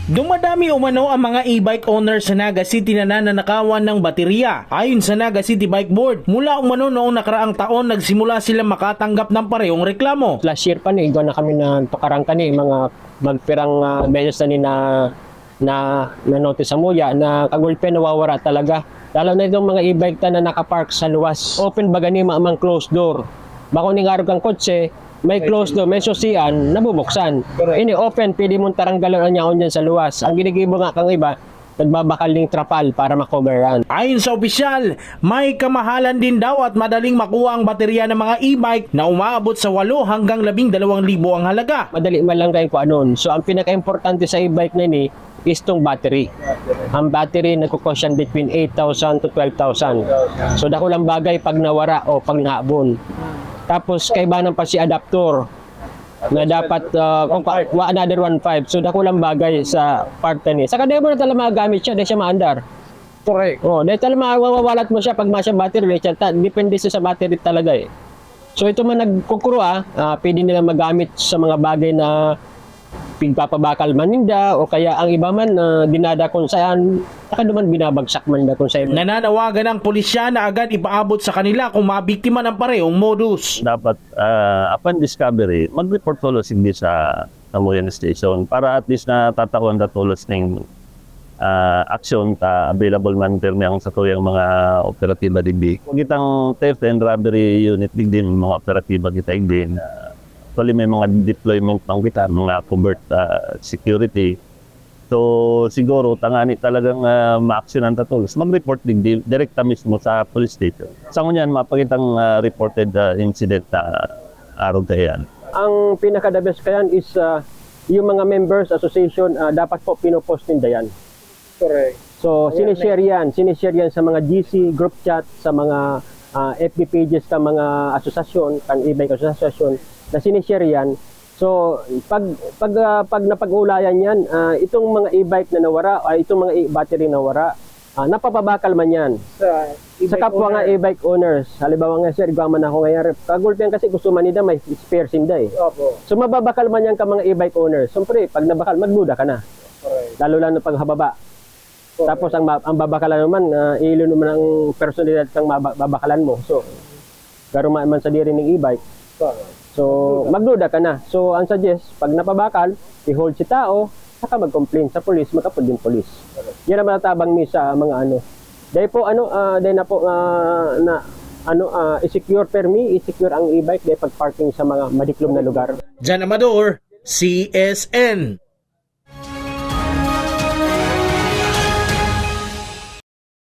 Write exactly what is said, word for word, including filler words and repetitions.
Dumadami umano ang mga e-bike owners sa Naga City na nananakawan ng baterya. Ayon sa Naga City Bike Board, mula umano noong nakaraang taon nagsimula sila makatanggap ng parehong reklamo. Last year pa ni, igwa na kami na tukaran kani, mga magpirang ah, beses na ni na na na-notice sa muya na kagulpe nawawara talaga. Lalo na itong mga e-bike ta na nakapark sa luwas. Open ba gani ma- mang closed door? Bako ning arog kang kotse, may closed door, may susian, nabubuksan. Correct. Ini open, pwede mong taranggalon ang yaon dyan sa luwas. Ang ginigibo nga kang iba, nagbabakal ning trapal para makoberan. Ayon sa opisyal, may kamahalan din daw at madaling makuha ang baterya ng mga e-bike na umaabot sa walo hanggang labing dalawang libo ang halaga. Madali man lang kayo kung anon. So, ang pinaka-importante sa e-bike na ini is tong battery. Ang battery nagko-cost yan between eight thousand to twelve thousand. So, dakulang bagay pag nawara o pag naabon. Tapos, kaibanan pa si adapter na dapat uh, kung pa, wa- another one five. So, dakulang bagay sa part na ni. Saka dahil mo na talaga magamit siya, dahil siya maandar. Correct. Oh, dahil talaga mawawalat mo siya pag masya battery, dahil siya ta- depende siya sa battery talaga eh. So, ito man nagkukuro ah, ah, pwede nila magamit sa mga bagay na pigpapabakal man ninda o kaya ang iba man na dinadakon saan, saka naman binabagsak man da kung saan. Nananawagan ang pulisya na agad ipaabot sa kanila kung mabiktima ng parehong modus. Dapat, ah, upon discovery, mag-report tolos hindi sa Kamuyan Station para at least natatakuan da tolos ning ah, aksyon ta available man pirmi ang satuyang mga operatiba digdi. Kung itang theft and robbery unit digdi, mga operatiba kita digdi na actually may mga deployment pang kita, mga covert ah, security. So siguro tangani talagang ah, maaksyonan ta tolos, mag-report digdi direkta mismo sa police station. Sa ngunyan, mapakitang ah, reported ah, incident na arog kaiyan. Ang pinaka-the best kayan is ah, yung mga members association ah, dapat po pinopost ninda yan. Correct. So, sinishare yan. Sinishare yan sa mga G C, group chat, sa mga ah, F B pages sa mga asosasyon, kan e-bike asosasyon, na sinishare yan. So, pag pag ah, pag napag-ulayan yan, ah, itong mga e-bike na nawara, ay itong mga e- battery na nawara, ah, napapabakal man yan. Sa Sa kapwa nga e-bike owners, halimbawa nga, "Sir, igwa man ako ngayon ref." Kagulpihan kasi gusto man nila may spare sinda eh. Opo. So, mababakal man yan ka mga e-bike owners. Siyempre, pag nabakal, magduda ka na. Correct. Lalo-lalo pag hababa. Correct. Tapos, ang, ma- ang babakalan naman, uh, iilo naman ang personalidad kang maba- babakalan mo. So, garuma man sa diri ng e-bike. Correct. So, magduda ka na. So, ang suggest, pag napabakal, i-hold si tao, saka mag-complain sa polis, mag-apod din polis. Yan ang matatabang mi sa mga ano. Dahil po, ano, ah, dahil na po, ah, na, ano, ah, i-secure permi, i-secure ang e-bike, dahil pag-parking sa mga madiklom na lugar. Jan Amador, C S N.